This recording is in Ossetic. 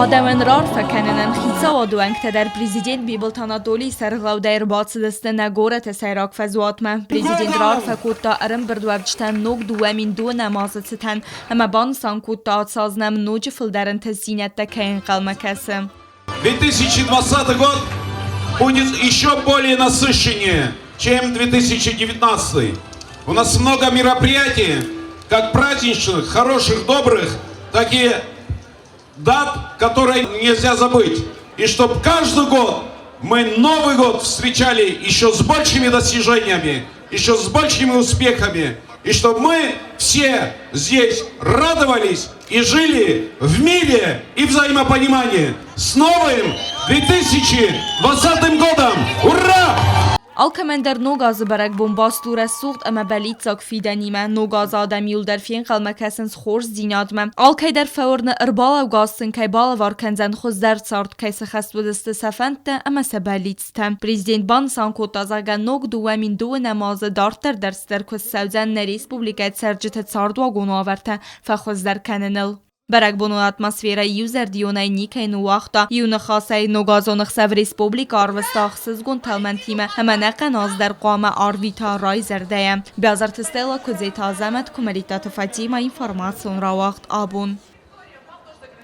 Адӕмӕн раарфӕ кӕнынӕн хицауады уӕнгтӕ дӕр президент Бибылты Анатолийы сӕргълӕудӕй ӕрбацыдысты нӕ горӕты сӕйраг фӕзуатмӕ. Президент раарфӕ кодта ӕрӕмбырдуӕвджытӕн ног 2002 азы цытӕн ӕмӕ банысан кодта, ацы аз нӕм ноджы фылдӕр ӕнтыстдзинӕдтӕ кӕй ӕнхъӕлмӕ кӕсы. 2020 год будет еще более насыщеннее, чем 2019. У нас много мероприятий, как праздничных, хороших, добрых, так и дат, которые нельзя забыть. И чтобы каждый год мы Новый год встречали еще с большими достижениями, еще с большими успехами, и чтобы мы все здесь радовались и жили в мире и взаимопонимании. С новым 2020 годом! Ура! Алкӕмӕн дӕр Ног азы бӕрӕгбон баст у рӕсугъд ӕмӕ бӕллиццаг фидӕнимӕ. Ног азы адӕм иуылдӕр фенхъӕлмӕ кӕсынц хорздзинадмӕ. Алкӕй дӕр фӕуырны, ӕрбалӕугӕ аз сын кӕй балӕвар кӕндзӕн хуыздӕр цард, кӕй сыхӕст уыдзысты сӕ фӕндтӕ ӕмӕ сӕ бӕллицтӕ. Президент банысан кодта, зӕгъгӕ, ног 2002 азы дарддӕр дӕр цыдӕр куыст цӕудзӕн нӕ республикӕйы цӕрджыты цардуагон уавӕртӕ фӕхуыздӕр кӕныныл. Бӕрӕгбонон атмосферӕ иузӕрдионӕй никӕй ныууагъта. Иу ныхасӕй, ногазон ӕхсӕв республикӕ арвыста ӕхсызгон тӕлмӕнтимӕ ӕмӕ ӕнӕхъӕн аз дӕр хъуамӕ арвита райзӕрдӕйӕ. Бязарты Стелла, Куыдзеты Азӕмӕт, Куымӕридтаты Фатимӕ, информацион рауагъд абон.